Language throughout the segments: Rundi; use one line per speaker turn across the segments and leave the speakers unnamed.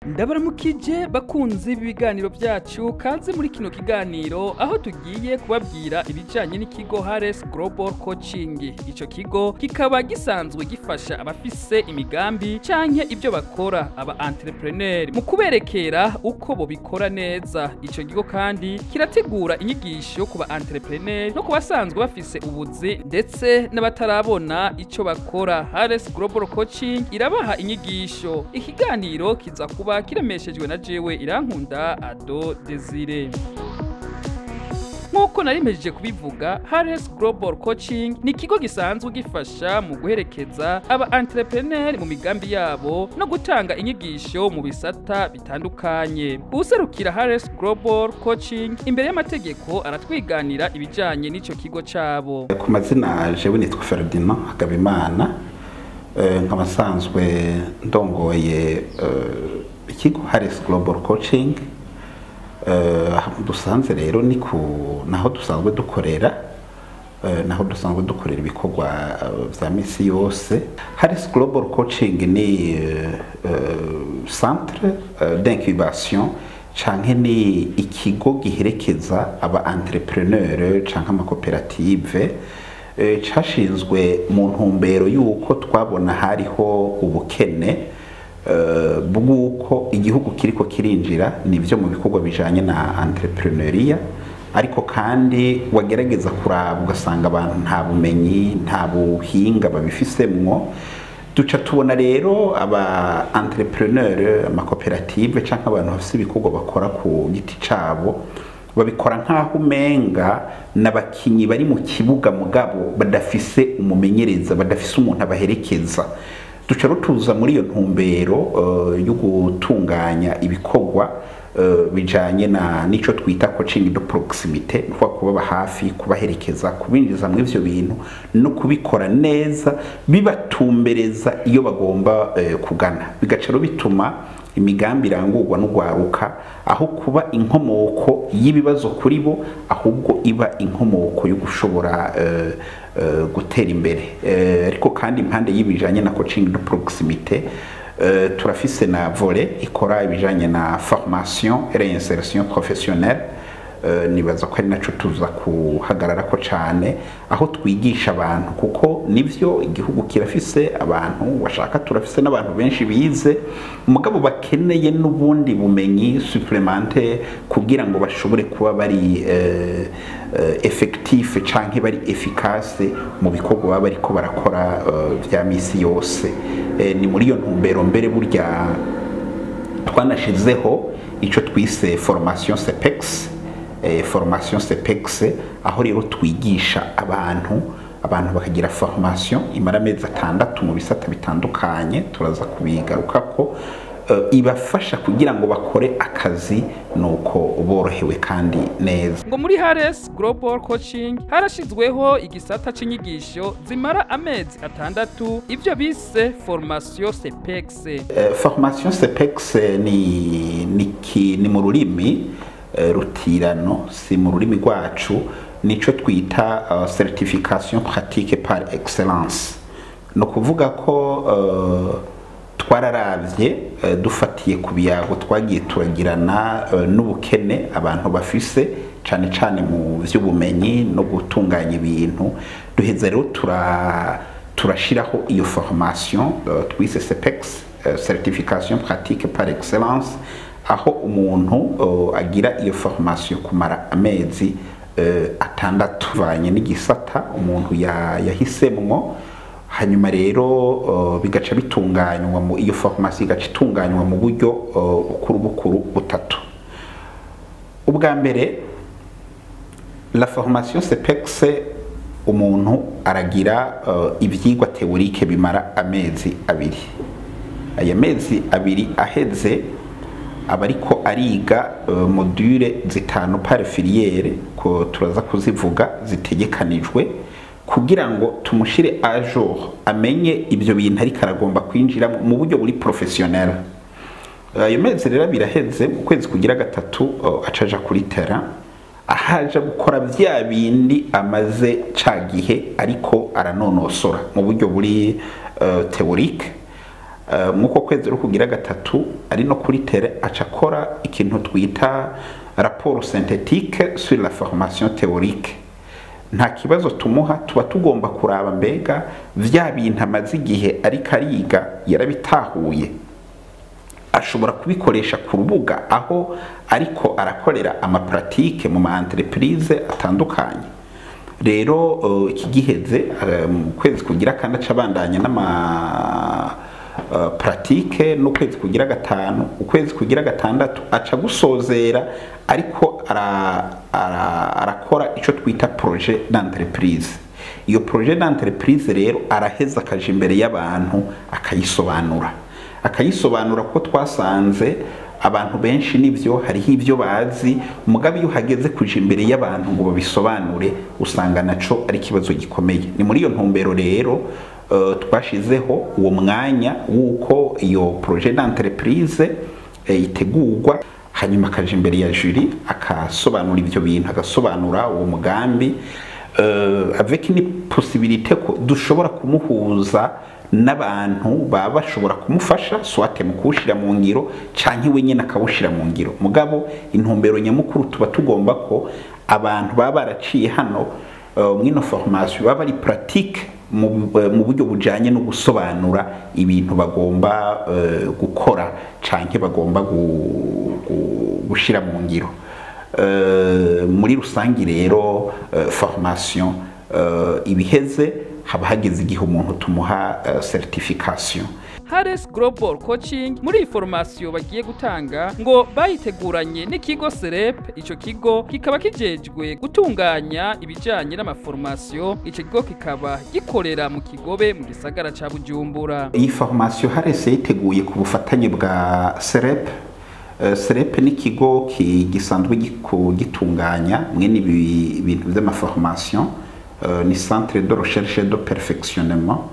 Ndabaramukije bakunzi b'ibiganiro byacu, kaze muri kino kiganiro aho tugiye kubabwira ibijanye n'ikigo Hares Global Coaching. Ico kigo kikaba gisanzwe gifasha abafise imigambi canke ibyo bakora, aba entrepreneur, mu kuberekera uko bobikora neza. Ico kigo kandi kirategura inyigisho ku ba entrepreneur no ku basanzwe bafise ubuzi, ndetse n'abatarabona ico bakora. Hares Global Coaching irabaha inyigisho. Ikiganiro kiza kuba kiremeshejwe na jewe Irankunda Ado Desire. Nk'uko nari mpejeje kubivuga, Hares Global Coaching ni ikigo gisanzwe gifasha mu guherekeza aba entrepreneur mu migambi yabo no gutanga inyigisho mu bisata bitandukanye. Userukira Hares Global Coaching imbere y'amategeko aratwiganira ibijanye n'ico kigo cabo.
Ku mazina, jewe nitwa Ferdinand Hakabimana, nkaba nsanzwe ndongoye ikigo Hares Global Coaching. Dusanze rero ni ku naho dusanzwe dukorera, naho dusanzwe dukorera ibikorwa vya misi yose. Hares Global Coaching ni centre d'incubation canke ni ikigo giherekeza aba entrepreneur canke amakoperative. Cashinzwe mu ntumbero y'uko twabona hariho ubukene bw'uko igihugu kiriko kirinjira nivyo mu bikorwa bijanye na entrepreneuriat, ariko kandi wagerageza kuraba ugasanga abantu nta bumenyi, nta buhinga babifisemwo. Duca tubona rero aba entrepreneur, amakoperative canke abantu bafise ibikorwa bakora ku giti cabo babikora nk'aho umenga n'abakinyi bari mu kibuga, mugabo badafise umumenyereza, badafise umuntu abaherekeza. Duca rutuza muri iyo ntumbero yo gutunganya ibikorwa bijanye na nico twita coaching de proximité, nukuvuga kubaba hafi, kubaherekeza, kubinjiza muri ivyo bintu no kubikora neza, bibatumbereza iyo bagomba kugana. Bigaca rero bituma imigambi irangurwa n'ugwaruka, aho kuba inkomoko y'ibibazo kuri bo, ahubwo iba inkomoko yo gushobora gutera imbere. Ariko kandi impande y'ibijanye na coaching de proximité, turafise na volet ikora ibijanye na formation et réinsertion professionnelle. Nibaza ko ari naco tuza kuhagararako cane, aho twigisha abantu, kuko nivyo igihugu kirafise abantu bashaka, turafise n'abantu benshi bize, mugabo bakeneye n'ubundi bumenyi supplémentaire kugira ngo bashobore kuba bari effectif canke bari efficace mu bikorwa baba bariko barakora vya misi yose. Ni muri iyo ntumbero mbere burya twanashizeho ico twise formation CEPEX. Formation CEPEX, aho rero twigisha abantu, abantu bakagira formation imara amezi 6 mu bisata bitandukanye, turaza kubigarukako, ibafasha kugira ngo bakore akazi nuko borohewe kandi neza.
Ngo muri Hares Global Coaching harashizweho igisata c'inyigisho zimara amezi 6, ivyo bise formation CEPEX.
Formation CEPEX ni mu rurimi rutirano, si mu rurimi rwacu, nico twita certification pratique par excellence. No kuvuga ko twararavye, dufatiye ku biyago twagiye turagirana n'ubukene abantu bafise cane cane mu vy'ubumenyi no gutunganya ibintu, duheza rero turashiraho iyo formation twise CEPEX, certification pratique par excellence, aho umuntu agira iyo formation kumara amezi 6 vanye n'igisata umuntu yahisemwo. Hanyuma rero bigaca bitunganywa mu iyo formation igaca itunganywa mu buryo bukuru bukuru butatu. Ubwa mbere, la formation CEPEX, umuntu aragira ivyigwa théorique bimara amezi 2. Aya mezi 2 aheze, aba ariko ariga module zitanu par filière, ko turaza kuzivuga, zitegekanijwe kugira ngo tumushire à jour, amenye ibyo bintu ariko aragomba kwinjira mu buryo buri professionnel. Ayo mezi rero biraheze, mu kwezi kugira gatatu acaja kuri terrain, ahaja gukora vya bindi amaze ca gihe ariko aranonosora mu buryo buri théorique. Mwuko kwezi rero kugira gatatu ari no kuri terrain, aca akora ikintu twita rapport synthétique sur la formation théorique. Nta kibazo tumuha, tuba tugomba kuraba mbega vya bintu amaze igihe ariko ariga yarabitahuye, ashobora kubikoresha ku rubuga aho ariko arakorera ama pratiques mu ma entreprise atandukanye. Rero iki giheze, mu kwezi kugira kandi aca abandanya n'ama pratiques, n'ukwezi kugira gatanu, ukwezi kugira gatandatu aca gusozera ariko arakora ico twita projet d'entreprise. Iyo projet d'entreprise rero araheza akaja imbere y'abantu akayisobanura, ko twasanze abantu benshi nivyo hariho ibyo bazi, mugabo iyo hageze kuja imbere y'abantu ngo babisobanure, usanga naco ari ikibazo gikomeye. Ni muri iyo ntumbero rero twashizeho uwo mwanya w'uko iyo projet d'entreprise itegurwa, hanyuma akaja imbere ya jury akasobanura ivyo bintu, agasobanura uwo mugambi, avec une possibilité ko dushobora kumuhuza n'abantu baba bashobora kumufasha, soit mu kuwushira mu ngiro canke we nyene akawushira mu ngiro. Mugabo intumbero nyamukuru, tuba tugomba ko abantu baba baraciye hano mwino formation baba bari pratique mu buryo bujanye no gusobanura ibintu bagomba gukora canke bagomba gushira mu ngiro. Muri rusangi rero, formation ibiheze, haba hageze igihe umuntu tumuha certification.
Hares Global Coaching muri iyi formation bagiye gutanga ngo bayiteguranye n'ikigo Serep. Ico kigo kikaba kijejwe gutunganya ibijanye n'ama formations. Ico kigo kikaba gikorera mu Kigobe mu gisagara ca Bujumbura.
Iyi formation Hares yayiteguye ku bufatanye bwa Serep. Serep ni ikigo gisanzwe gitunganya mwene ibi bintu vy'ama formations, ni centre de recherche et de perfectionnement.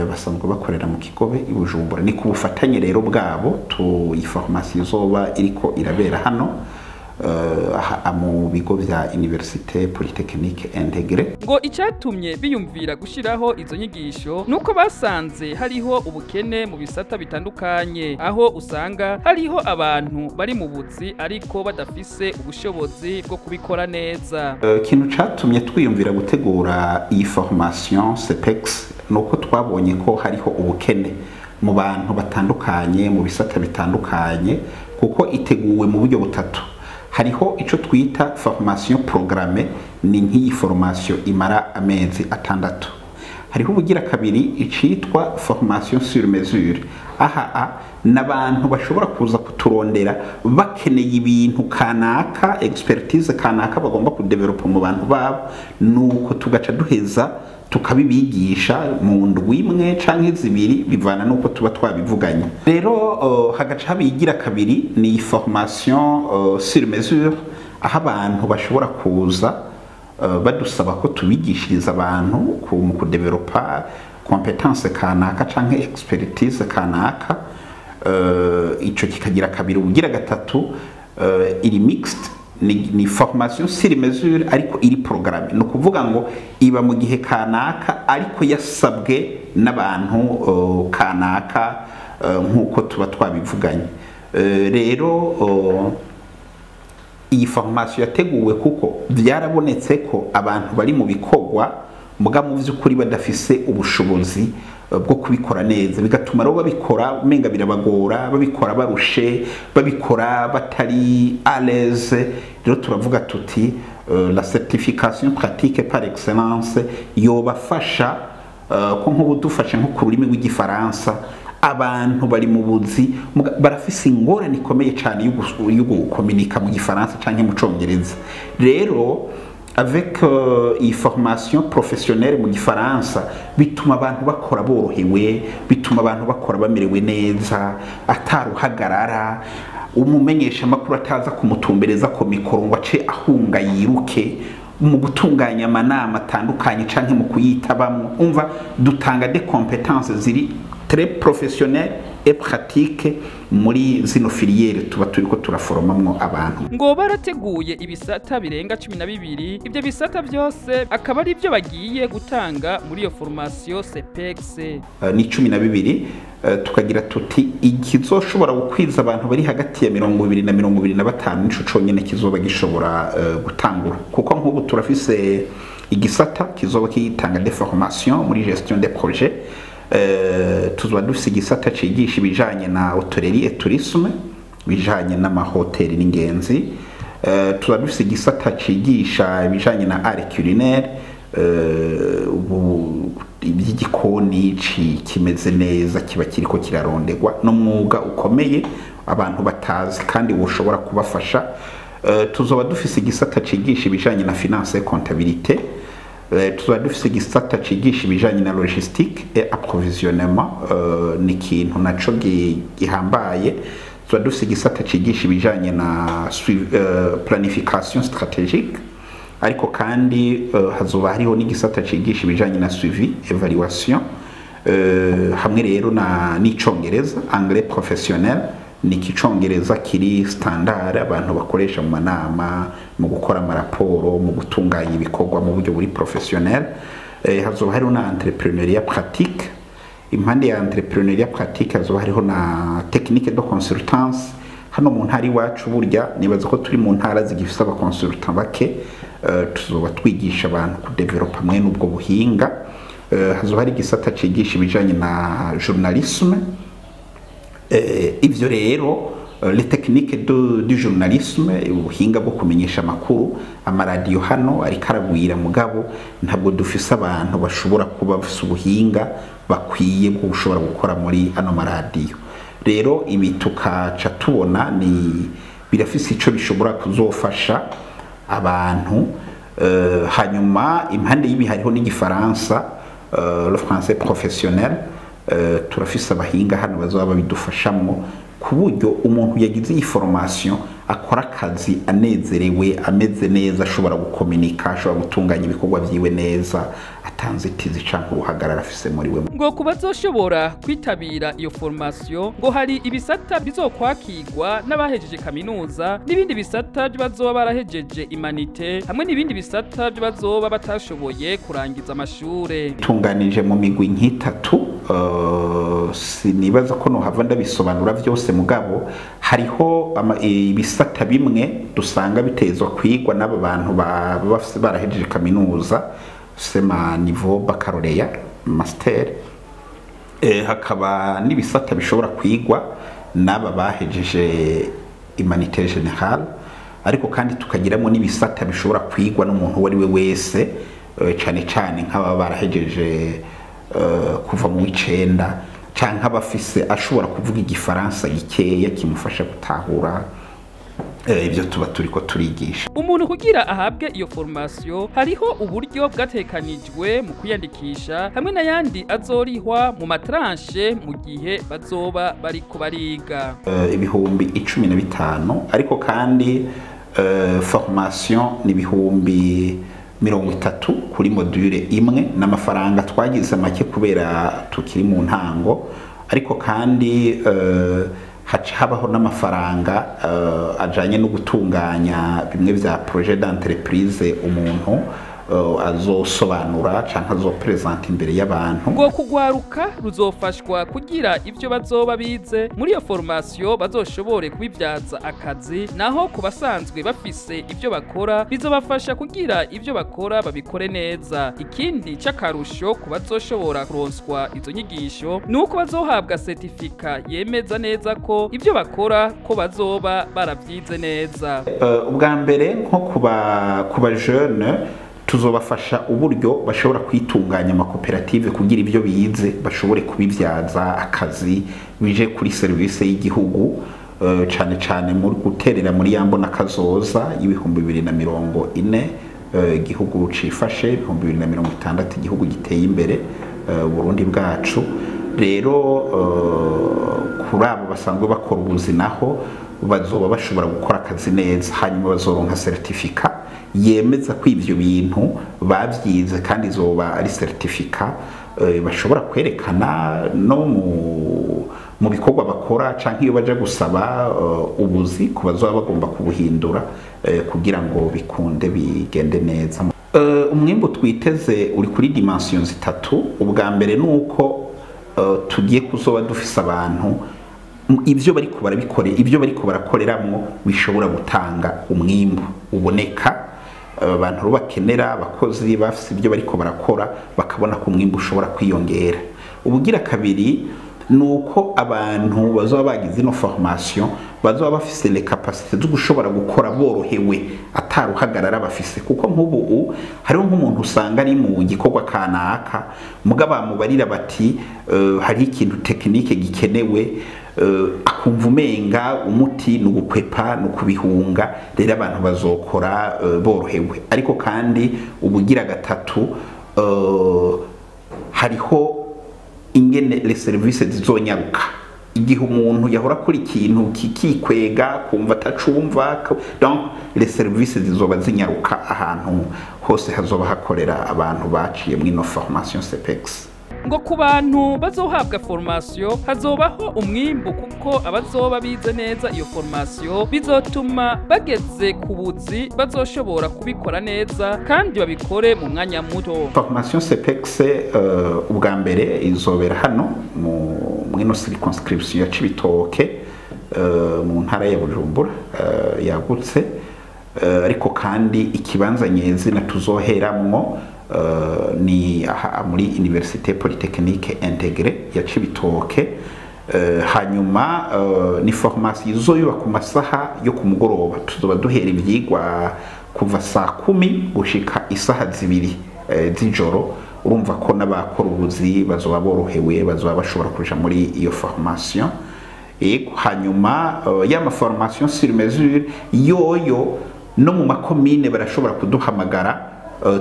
Basanzwe bakorera mu Kigobe i Bujumbura. Ni ku bufatanye rero bwabo tu iyi formation izoba iriko irabera hano mu bigo vya Université Polytechnique Intégrée.
Ngo icyatumye biyumvira gushyiraho izo nyigisho nuko basanze hariho ubukene mu bisata bitandukanye, aho usanga hariho abantu bari mu buzi ariko badafise ubushobozi bwo kubikora neza.
Ikintu catumye twiyumvira gutegura iyi formation CEPEX nuko twabonye ko hariho ubukene mu bantu batandukanye, mu bisata bitandukanye, kuko iteguwe mu buryo butatu. Hariho ico twita formation programmée, ni nk'iyi formation imara amezi 6. Hariho ubugira kabiri, icitwa formation sur mesure. Aha a n'abantu bashobora kuza kuturondera bakeneye ibintu kanaka, expertise kanaka bagomba kudevelopa mu bantu babo, nuko tugaca duheza tukabibigisha mu ndwi imwe canke zibiri, bivana nuko tuba twabivuganye. Rero hagaca habigira kabiri, ni formation sur mesure, aho abantu bashobora kuza badusaba ko tubigishiriza abantu mu kudevelopa compétence kanaka canke expertise kanaka. Ico kikagira kabiri. Ubugira gatatu, iri mixte, ni formation sur mesure ariko iri programmée, ni ukuvuga ngo iba mu gihe kanaka ariko yasabwe n'abantu kanaka, nk'uko tuba twabivuganye. Rero iyi formation yateguwe kuko byarabonetse ko abantu bari mu bikorwa muga mu by'ukuri badafise ubushobozi bwo kubikora neza, bigatuma rero babikora umenga birabagora, babikora barushe, babikora batari à l'aise. Rero turavuga tuti la certification pratique par excellence yobafasha, ko nk'ubu dufashe nko ku rurimi rw'Igifaransa, abantu bari mu buzi barafise ingorane ikomeye cyane yo gukominika mu Gifaransa canke mu Congereza. Rero avec iyi formation professionnelle mu Gifaransa, bituma abantu bakora borohewe, bituma abantu bakora bamerewe neza, ataruhagarara, umumenyesha amakuru ataza kumutumbereza ku mikoro ngo ace ahunga yiruke, mu gutunganya amanama atandukanye canke mu kuyitabamwo. Umva, dutanga des compétences ziri très professionnelles. et pratique muri zino filière tuba turiko turaforomamwo abantu.
Ngo barateguye ibisata birenga 12, ibyo bisata byose akaba ari byo bagiye gutanga muri iyo formation CPEX.
Ni 12, tukagira tuti ikizoshobora gukwiza abantu bari hagati ya 20 na 25 nico conyene kizoba gishobora gutangura, kuko nk'ubu turafise igisata kizoba kitanga des formations muri gestion des projets, tuzoba dufise igisata cigisha ibijanye na hôtellerie et tourisme, bijanye n'amahoteli n'ingenzi, tuzoba dufise igisata cigisha ibijanye na art culinaire, iby'igikoni kimeze neza kiba kiriko kirarondegwa n'umwuga ukomeye abantu batazi kandi woshobora kubafasha. Tuzoba dufise igisata cigisha ibijanye na finance et comptabilité, tuzoba dufise igisata cigisha ibijanye na logistique et approvisionnement, ni ikintu naco gihambaye. Tuzoba dufise igisata cigisha ibijanye na planification stratégique, ariko kandi hazoba hariho n'igisata cigisha ibijanye na suivi évaluation, hamwe rero na n'icongereza anglais professionnel, ni ikicongereza kiri standard abantu bakoresha mu manama, mu gukora amaraporo, mu gutunganya ibikorwa mu buryo buri professionnel. Hazoba hariho na entrepreneuriat pratique. Impande ya entrepreneuriat pratique hazoba hariho na technique de consultance. Hano mu ntara iwacu burya nibaza ko turi mu ntara zigifise aba consultant bake, tuzoba twigisha abantu kudevelopa mwene ubwo buhinga. Hazoba hari igisata cigisha ibijanye na journalisme. Ivyo rero les techniques du journalisme, ubuhinga bwo kumenyesha amakuru, amaradiyo hano ariko aragwira, mugabo ntabwo dufise abantu bashobora kuba bafise ubuhinga bakwiye bwo gushobora gukora muri ano maradiyo. Rero ibi tukaca tubona ni birafise ico bishobora kuzofasha abantu. Hanyuma impande y'ibi hariho n'igifaransa, le français professionnel. Turafise abahinga hano bazoba babidufashamwo, ku buryo umuntu yagize iyi formation akora akazi anezerewe, ameze neza, ashobora gukominika, ashobora gutunganya ibikorwa vyiwe neza, atanzitizi canke uruhagarara afise muri we.
Ngo ku bazoshobora kwitabira iyo formation, ngo hari ibisata bizokwakirwa n'abahejeje kaminuza, n'ibindi bisata bazoba barahejeje humanités, hamwe n'ibindi bisata bazoba batashoboye kurangiza amashure.
Tunganije mu migwi nk'itatu, sinibaza ko nohava ndabisobanura vyose, mugabo hariho ibisata bimwe dusanga bitezwa kwigwa n'aba bantu baba bafise barahejeje kaminuza, sema niveau baccalauréat, master, hakaba n'ibisata bishobora kwigwa n'aba bahejeje humanité générale, ariko kandi tukagiramo n'ibisata bishobora kwigwa n'umuntu uwo ari we wese, cane cane nk'ababa barahejeje kuva mu w'icenda, canke abafise ashobora kuvuga igifaransa gikeya kimufasha gutahura ibyo tuba turiko turigisha.
Umuntu kugira ahabwe iyo formation, hariho uburyo bwatekanijwe mu kwiyandikisha, hamwe n'ayandi azorihwa mu ma tranches mu gihe bazoba bariko bariga.
15,000, ariko kandi formation ni 30,000 kuri module imwe, n'amafaranga twagize make kubera tukiri mu ntango, ariko kandi haca habaho n'amafaranga ajanye no gutunganya bimwe vya projet d'entreprise umuntu azosobanura canke azopresenta imbere y'abantu.
Ngo kugwaruka ruzofashwa kugira ivyo bazoba bize muri iyo formation bazoshobore kubibyaza akazi, naho ku basanzwe bafise ivyo bakora bizobafasha kugira ivyo bakora babikore neza. Ikindi c'akarusho ku bazoshobora kuronswa izo nyigisho ni uko bazohabwa certificat yemeza neza ko ivyo bakora ko bazoba baravyize neza.
Ubwa mbere nko kuba jeune, tuzobafasha uburyo bashobora kwitunganya amakoperative kugira ibyo bize bashobore kubibyaza akazi, bije kuri serivisi y'igihugu, cane cane muri guterera muri yambo na kazoza y'2040, igihugu cifashe, 2060 igihugu giteye imbere, Burundi bwacu. Rero kuri abo basanzwe bakora ubuzi naho bazoba bashobora gukora akazi neza, hanyuma bazoronka certificat yemeza ko ivyo bintu bavyize, kandi izoba ari certificat bashobora kwerekana no mu mu bikorwa bakora canke iyo baja gusaba ubuzi ku bazoba bagomba kubuhindura, kugira ngo bikunde bigende neza. Umwimbu twiteze uri kuri dimension zitatu. Ubwa mbere ni uko tugiye kuzoba dufise abantu ibyo bariko barabikore, ibyo bariko barakoreramwo bishobora gutanga umwimbu uboneka. Abantu bakenera abakozi bafise ibyo bariko barakora, bakabona ko umwimbu ushobora kwiyongera. Ubugira kabiri nuko abantu bazoba bagize ino formation bazoba bafise les capacités zo gushobora gukora borohewe, ataruhagarara bafise, kuko nk'ubu hariho nk'umuntu usanga ari mu gikorwa kanaka, mugabo bamubarira bati hari ikintu technique gikenewe, akumva umenga umuti ni ugukwepa, ni ukubihunga. Rero abantu bazokora borohewe. Ariko kandi ubugira gatatu, hariho ingene les services zizonyaruka. Igihe umuntu yahora kuri ikintu kikikwega kumva atacumva, donc les services zizoba zinyaruka ahantu hose hazoba hakorera abantu baciye muri ino formation CEPEX.
Ngo ku bantu bazohabwa formation hazobaho umwimbu, kuko abazoba bize neza iyo formation bizotuma bageze ku buzi bazoshobora kubikora neza kandi babikore mu mwanya muto.
Formation CEPEX, ubwa mbere izobera hano mu mwino circonscription ya Cibitoke, mu ntara ya Bujumbura yagutse, ariko kandi ikibanza nyezina tuzoheramwo ni aha muri Université Polytechnique Intégrée ya Cibitoke. Hanyuma ni formation izoyoba ku masaha yo ku mugoroba. Tuzoba duhera ivyigwa kuva saa 10 gushika isaha 2 z'ijoro. Urumva ko n'abakora ubuzi bazoba borohewe, bazoba bashobora kuja muri iyo formation. Ego, hanyuma ya ma formation sur mesure yoyo no mu makomine barashobora kuduhamagara,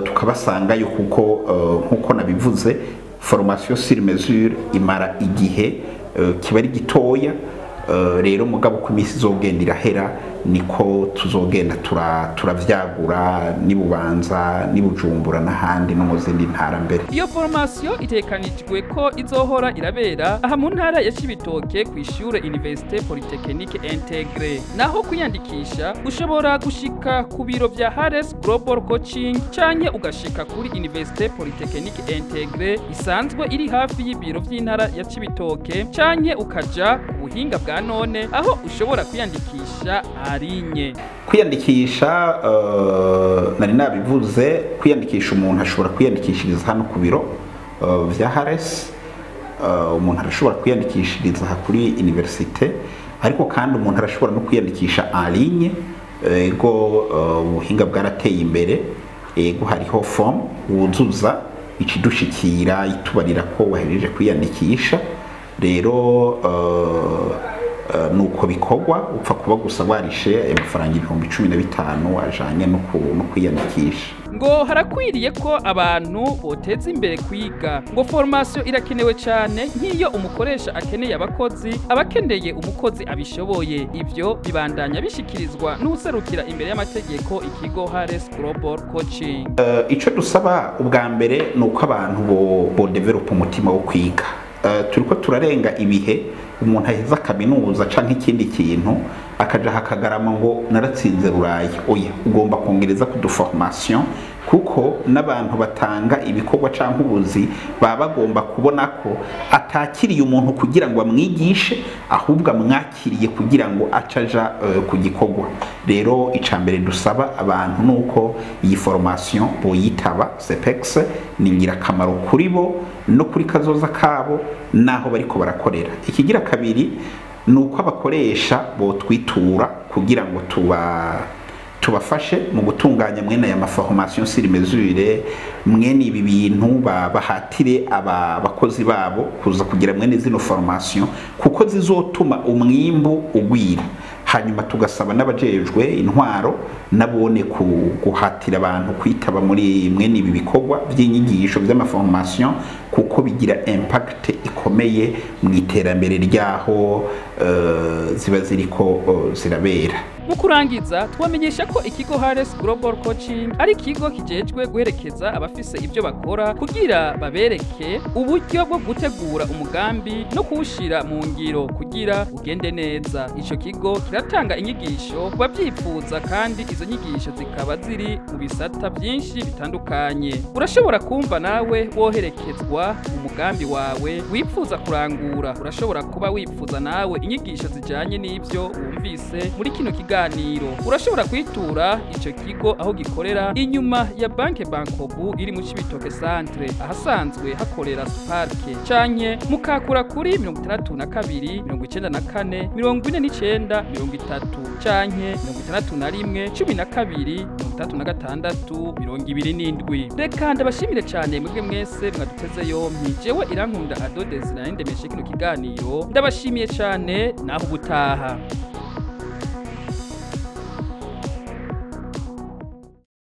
tukabasangayo, kuko nkuko nabivuze, formation sur mesure imara igihe kiba ari gitoya. Rero mugabo ko iminsi izogenda irahera niko tuzogenda turavyagura nibubanza nibujumbura n'ahandi no mu zindi ntara mbere.
Iyo formation itekanijwe ko izohora irabera aha mu ntara ya Cibitoke ku ishure Université Polytechnique Intégrée. Naho kwiyandikisha ushobora gushika ku biro vya Hares Global Coaching canke ugashika kuri Université Polytechnique Intégrée isanzwe iri hafi y'ibiro vy'intara ya Cibitoke, canke ukaja ku buhinga bwa none aho ushobora kwiyandikisha arinye.
Kwiyandikisha, nari nabivuze, kwiyandikisha umuntu ashobora kwiyandikishiriza hano ku biro vya Hares, umuntu arashobora kwiyandikishiriza aha kuri université, ariko kandi umuntu arashobora no kwiyandikisha en ligne. Ego, ubuhinga bwarateye imbere. Ego, hariho form wuzuza ikidushikira itubarira ko wahejeje kwiyandikisha. Rero nuko bikorwa, upfa kuba gusa warishe ayo mafaranga 15,000 ajanye no kwiyandikisha.
Ngo harakwiriye ko abantu boteza imbere kwiga. Ngo formation irakenewe cyane, nk'iyo umukoresha akeneye abakozi abakeneye umukozi abishoboye. Ivyo bibandanya bishikirizwa n'userukira imbere y'amategeko ikigo Hares Global Coaching.
Ico dusaba ubwa mbere ni uko abantu bo develop umutima wo kwiga. Turiko turarenga ibihe umuntu aheza kaminuza canke ikindi kintu akaja hakagarama ngo naratsinze rurayi. Oya, ugomba kongereza ku formation, kuko n'abantu batanga ibikorwa canke ubuzi baba bagomba kubona ko atakiriye umuntu kugira ngo amwigishe, ahubwo amwakiriye kugira ngo acaja ku gikorwa. Rero icambere dusaba abantu nuko iyi formation boyitaba CEPEX ni ingirakamaro kuri bo no kuri kazoza kabo naho bariko barakorera. Ikigira kabiri nuko abakoresha botwitura kugira ngo tubafashe mu gutunganya mwene aya maformation sur mesure, mwene ibi bintu bahatire abakozi babo kuza kugira mwene zino formation, kuko zizotuma umwimbu ugwira. Hanyuma tugasaba n'abajejwe intwaro nabone guhatira abantu kwitaba muri mwene ibi bikorwa by'inyigisho by'amaformation, kuko bigira impact ikomeye mu iterambere ryaho ziba ziriko zirabera.
Mu kurangiza, tubamenyesha ko ikigo Hares Global Coaching ari ikigo kijejwe guherekeza abafise ibyo bakora kugira babereke uburyo bwo gutegura umugambi no kuwushira mu ngiro kugira ugende neza. Ico kigo kiratanga inyigisho ku bavyifuza, kandi izo nyigisho zikaba ziri mu bisata byinshi bitandukanye. Urashobora kumva nawe woherekezwa mu mugambi wawe wifuza kurangura. Urashobora kuba wifuza nawe inyigisho zijanye n'ibyo wumvise muri kino kiganiro. Urashobora kwitura ico kigo aho gikorera inyuma ya banke Bankobu iri mu Cibitoke Centre, ahasanzwe hakorera Spark, canke mukakura kuri 62 94 49 30 canke 61 12 36 27. Reka ndabashimire cyane mwebwe mwese mwaduteze yompi. Jewe Irankunda Adodezi narindemeshe kino kiganiro, ndabashimiye cyane. Naho ubutaha.